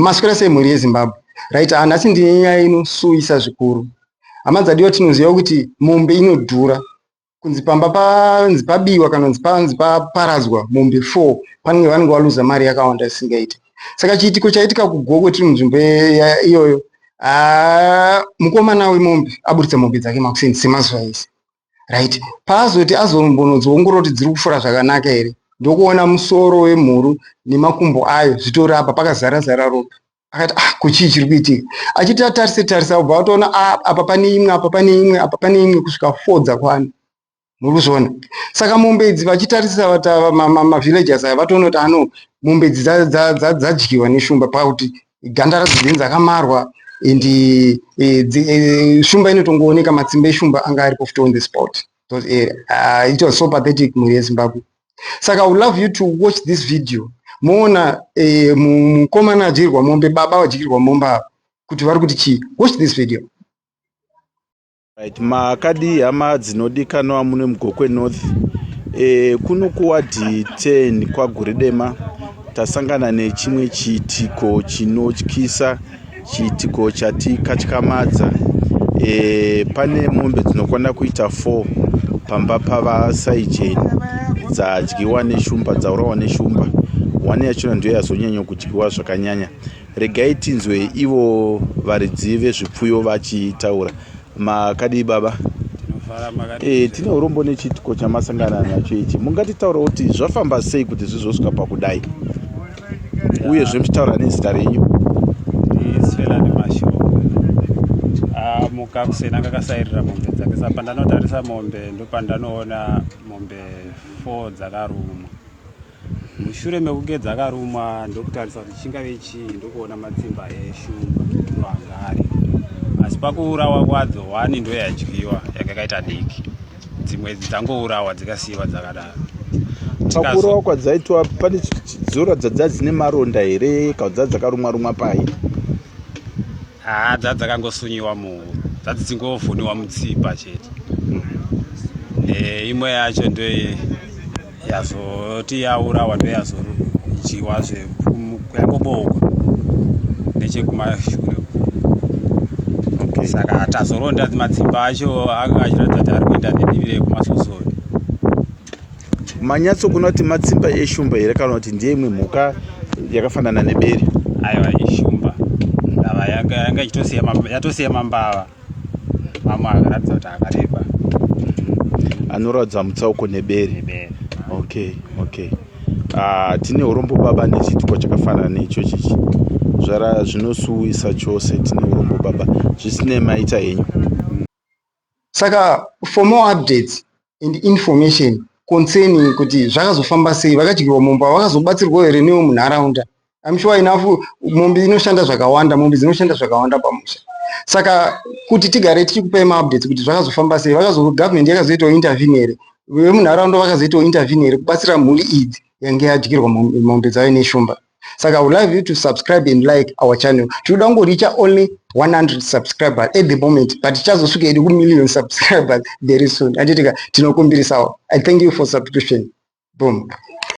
Maswera sei mhuri yeZimbabwe? Right, nhasi ndine nyaya inosuwisa zvikuru. Hama dzadiwa, tinoziva kuti mombe inodhura. Kunzi pamba panzi pabiwa kana kunzi panzi paparadzwa mombe 4, panenge vanenge valuza mari yakawanda isingaiti. Saka chiitiko chaitika kuGokwe, tiri munzvimbo iyoyo, mukomana wemombe aburitsa mombe dzake makuseni semazuva ese, right? Paazoti azombonodziongorora kuti dziri kufura zvakanaka here, ndokuona musoro wemhuru nemakumbo ayo zvitori apa, pakazara zara ropa. Akati, "Ah, kuchii chiri kuitika?" Achiti atarise tarisa, ubva watoona, ah, apa pane imwe, apa pane imwe, apa pane imwe, kusvika 4 dzakwana. Muri kuzviona? Saka mombe idzi vachitarisa, mavillagers aya vatoona kuti ano mombe idzi dzadyiwa neshumba, pakuti ganda radzo dzinenge dzakamarwa and shumba inotongooneka, matsimba eshumba anga aripo futi on the spot, those area. It was so pathetic, mhuri yeZimbabwe. Saka I would love you to watch this video, moona mukomana adyirwa mombe, baba vadyirwa mombe ava, kuti vari kuti chii. Watch this video. Right, makadi hama dzinodikanwa mune muGokwe North, kuno kuwadhi 10 kwaGuridema tasangana nechimwe chiitiko chinotyisa, chiitiko chatikatyamadza. Pane mombe dzinokwana kuita 4 pamba pavasaijeni dzadyiwa neshumba, dzaurawa neshumba. One yachona ndiyo yazonyanya kudyiwa zvakanyanya. Regai tinzwe ivo varidzi vezvipfuyo vachitaura. Makadii baba? Tine urombo nechiitiko chamasangana nacho ichi. Mungatitaura kuti zvafamba sei kuti zvizosvika pakudai, uyezve muchitaura nezita renyu? Ndiswelani Mashoko. Amuka kuseni, anga akasairira mombe dzake. Saka pandanotarisa mombe, ndopandanoona mombe 4 dzakarumwa. Mushure mekunge dzakarumwa, ndokutarisa kuti chingave chii, ndokuona matsimba eshumba ndo anga ari. Asi pakuurawa kwadzo, one ndo yadyiwa, yanga yakaita diki, dzimwe dzangourawa dzikasiyiwa dzakadaro. Pakuurawa kwadzaitwa, pane dzoratidza dza dzine maronda here, kana dza dzakarumwa rumwa pai? Haa, dza dzakangosunyiwa muhuro, dzadzi dzingovhuniwa mutsipa chete. Imwe yacho ndo yazoti yaurawa, ndo yazodyiwa, yangobokwa nechekumashure. Saka tazoronda matsimba acho, anga achiratidza kuti ari kuenda nedivi rekumasosori. Manyatsokuona kuti matsimba eshumba here, kana kuti ndeimwe mhuka yakafanana nebere? Aiwa, ishumba. Ndava yanga ichitosiya yatosiya mambava mamwe akaratidza kuti akareba. Anoratidza mutsauko nebere. Nebere. Okay, ah, tine urombo baba nechiitiko chakafanana neichochi ichi. Zvara zvinosuwisa chose. Tine urombo baba, zvisinei maita henyu. Saka for more updates and information concerning kuti zvakazofamba sei, vakadyiwa mombe, vakazobatsirwa here newe munharaunda, I'm sure enough mombe inoshanda zvakawanda, mombe dzinoshanda zvakawanda pamusha. Saka kuti tigare tichikupai maupdates kuti zvakazofamba sei, vakazo government yakazoitawo intervene here, vemunharaunda vakazoitawo intervene here kubatsira mhuri idzi yange yadyirwa mombe dzayo neshumba. Saka I would love you to subscribe and like our channel. Tinoda kungoricha only 100 subscribers at the moment, but tichazosvika hedu kumillion subscribers very soon, anditika? Tinokumbirisawo. I thank you for subscription. Boom.